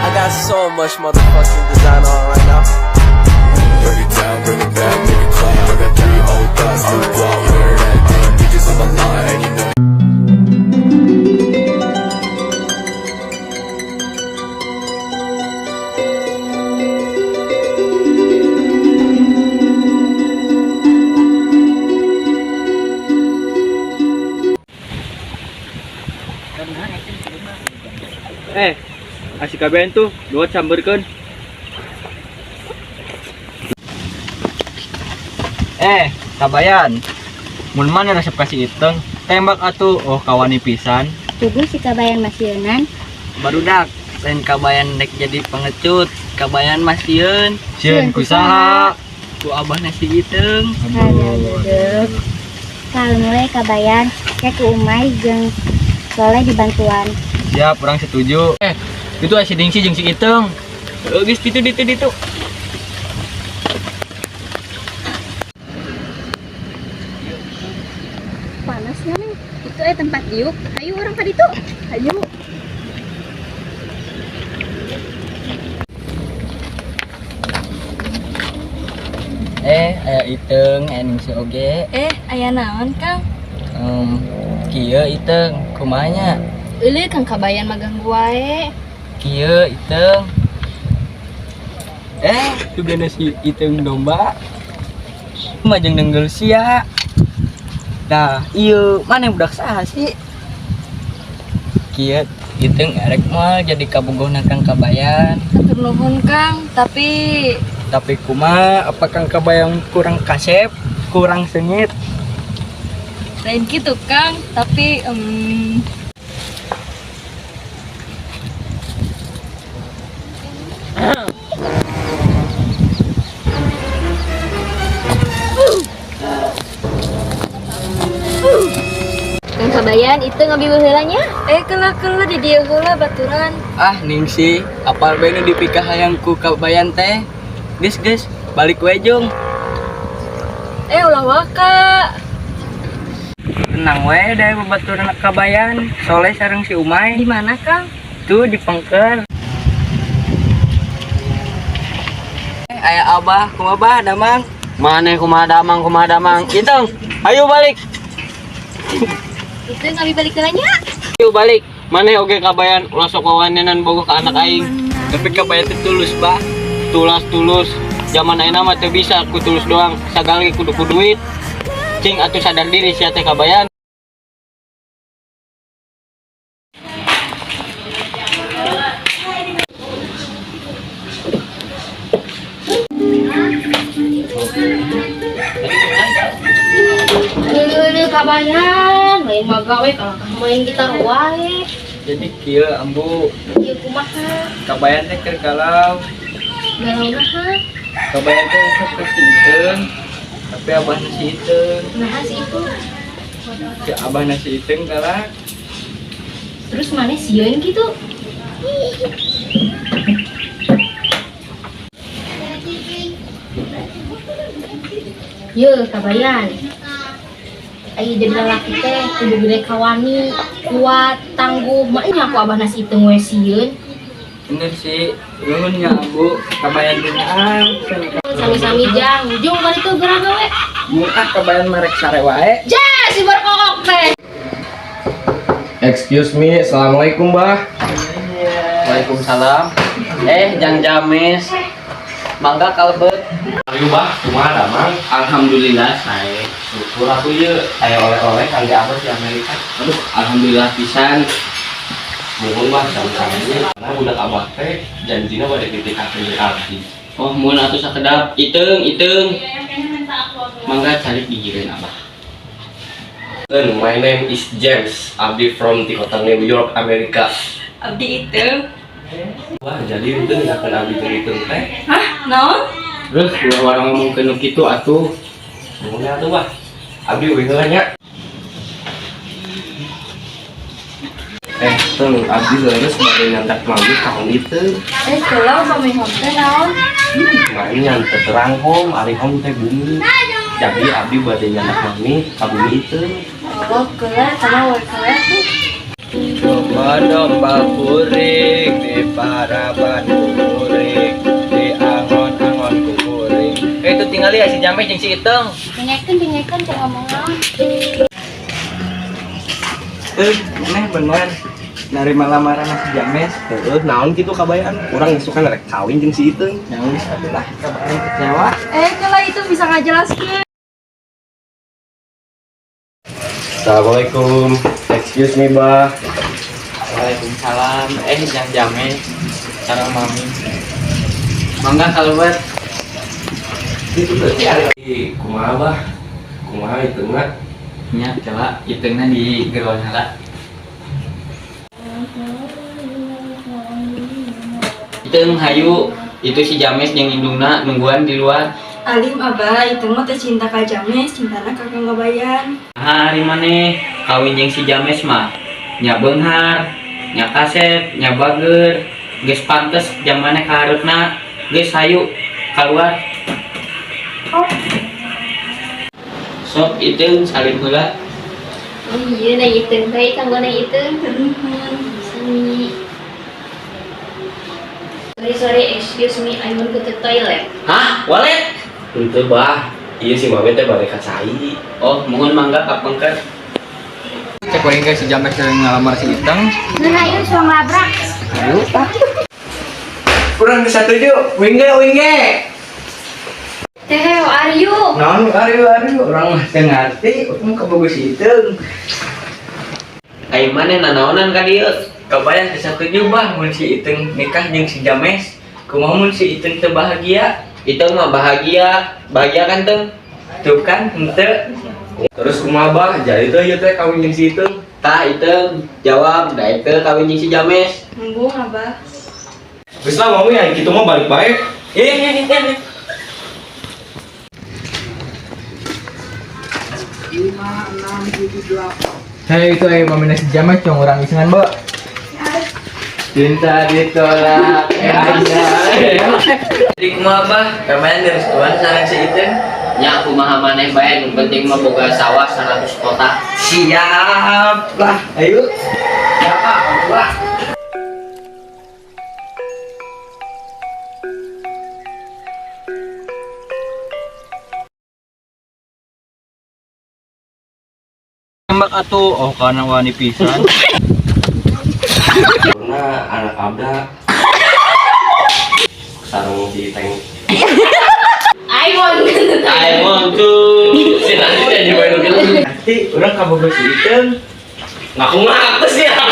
I got so much motherfucking design on right now. Break it down, bring it back, make it clap. I got three old thoughts to blow. Hear that damn bitches on my line, and you know. Eh, asik kabehan tuh, dua camberkeun. Eh, Kabayan. Mun mana resep ka si Iteung, tembak atuh, oh kawani pisan. Tubuh si Kabayan mah sieunan. Barudak, lain Kabayan dek jadi pengecut, Kabayan mah sieun. Sieun ku saha? Ku abahna si Iteung. Aduh. Kalem we, Kabayan, ya ku Umay jeung Soleh dibantuan. Siap, urang setuju. Eh, itu si Dingsi jeung si Iteung. Oh, geus ditu ditu ditu. Panasnya nih. Itu tempat diuk. Ayo urang ka ditu. Ayo. Eh, aya Iteung, aya Ningsi oge. Eh, aya naon, Kang? Kieu Iteung, kumaha nya? Euleuh, Kang Kabayan mah ganggu wae. Kieu Iteung. Eh, juga si Iteung domba. Mah jeung nenggel sia. Nah, ieu mana budak saha sih? Kieu Iteung erek moal jadi kabogohna Kang Kabayan. Hatur nuhun, Kang, tapi Tapi kumaha, apa Kang Kabayan kurang kasep, kurang sengit? Lain gitu, Kang, tapi Kang Kabayan itu ngambil heula nya. Eh, kela-kela di dieu heula baturan. Ah, Ningsi, apal bae nu dipikahayang ku Kabayan teh. Geus geus, balik we jung. Eh, ulah waka. Tenang we da babaturan Kabayan, Soleh sareng si Umay. Di mana, Kang? Tuh di pengker. Eh, aya Abah, kumaha Bah, damang? Maneh kumaha damang, kumaha damang. Iteung, ayo balik. Itu ngambil balik heula nya. Ayo balik. Maneh oge Kabayan ulah sok wawanenan bogoh ka anak aing. Tapi Kabayan teh tulus, Bah. Tulas tulus. Zaman ayeuna mah teu bisa ku tulus doang, sagala ge kudu ku duit. Cing atuh sadar diri sia teh, Kabayan. Euleuh, Kabayan, lain mah gawe kalau main gitar wae. Jadi kieu, Ambu, Ieu kumaha? Kabayan teh keur galau. Galau naha? Kabayan teh resep ka si Iteung. Tapi abahna si Iteung, Naha sih itu? Si abahna si Iteung galak. Terus mana sieun gitu? Ye, Kabayan. Ayo jadi lalaki teh kudu gede kawani, kuat, tangguh. Maknya aku abah nasi iteung we sieun. Bener sih, nuhun nya Ambu, Kabayan dinaan. Sami-sami jang. Jung balik tuh geura gawe. Mun ah Kabayan merek sare wae. Ja, si berkokok teh. Excuse me, assalamualaikum, Bah. Waalaikumsalam. Eh, Jang James. Mangga kalebet. Ayo Bah, kumaha damang? Alhamdulillah sae. Syukur aku ieu aya oleh-oleh kangge abah di Amerika. Aduh, alhamdulillah pisan. Nuhun Bah, sami-sami nya. Karena budak abah teh janjina bade ditikakeun deui abdi. Oh, mun atuh sakedap. Iteung, Iteung. Mangga calik gigireun Abah. Then, my name is James. Abdi from di kota New York, Amerika. Abdi Iteung. Wah, jadi itu nggak abdi jeung Iteung teh. Hah? Naon? Terus ulah orang ngomong ke nu kitu atuh. Nuhun atuh Bah. Abdi uih heula nya. Eh, Teng, abdi leres bade nyandak mami tahun itu. Eh, kela upami hom teh naon? Mami nyantet terang hom, ari hom teh bumi. Jadi abdi bade nyandak mami ka bumi itu. Oh, kela sama we kela tuh. Domba kuring di paraban kuring di angon-angon ku kuring. Eh, itu tinggal ya si James jeung si Iteng. Dengekeun dengekeun teh ngomong naon. Eh, maneh bener narima lamaran si James? Heeh, naon kitu kabayan? Urang isukan rek kawin jeung si Iteung. Yang geus atuh lah, kabayan kecewa. Eh, kalau itu bisa ngajelaskeun. Assalamualaikum. Excuse me, Bah. Waalaikumsalam. Eh, Jang James sareng Mami. Mangga kaluar. Itu teh ari kumaha, Bah? Kumaha Iteungna? Nya kela Iteungna di geroan heula. Iteung hayu, itu si James jeung indungna nungguan di luar. Alim abah, itu mah teh cinta ka James, cintana ka Kang Kabayan. Hari maneh kawin jeung si James mah nya beunghar, nya kasep, nya bager, geus pantes jang maneh kahareupna, geus hayu keluar. Sok Iteung salim heula. Oh iya, na Iteung teh kanggo na Iteung. Sami. Sorry, sorry, excuse me, I want to the toilet. Hah? Walet? Henteu, Bah. Iya si Mami teh bade ka cai. Oh, mohon mangga kapengker. Cek wae si James yang ngalamar si Iteng. Nah, ayo suang labrak. Ayo tah. Urang bisa setuju. Wingge wingge. Teh, how are you? Naon are you urang mah teu ngarti, urang kabogoh si Iteung. Ai maneh nanaonan ka dieu? Kabayan teu satuju bah mun si Iteung nikah jeung si James. Kumaha mun si Iteung teu bahagia? Iteung mah bahagia, bahagia kan Teung? Tuh kan henteu. Terus kumaha, Bah? Jadi teh ieu teh kawin jeung si Iteung. Tah Iteung, jawab, da teu kawin jeung si James. Embung abah. Geus lah Mami aya kitu mah balik bae. Eh, eh, eh, eh. Hei, itu ayo mamina si James yang orang isengan, Mbak. Cinta ditolak, eh aja. Jadi kumaha, Bah? Kemarin dari setuan sareng si Iteung. Nya kumaha maneh bae, nu penting mah boga sawah 100 kotak. Siap lah, ayo. Siapa? Wah. Tembak atuh, oh karena wani pisan. Karena anak abda sareng si Iteng. I want to the I toilet. want to. Si nanti jadi main film. Nanti urang kabogoh si Iteung. Ngaku ngaku sih ya.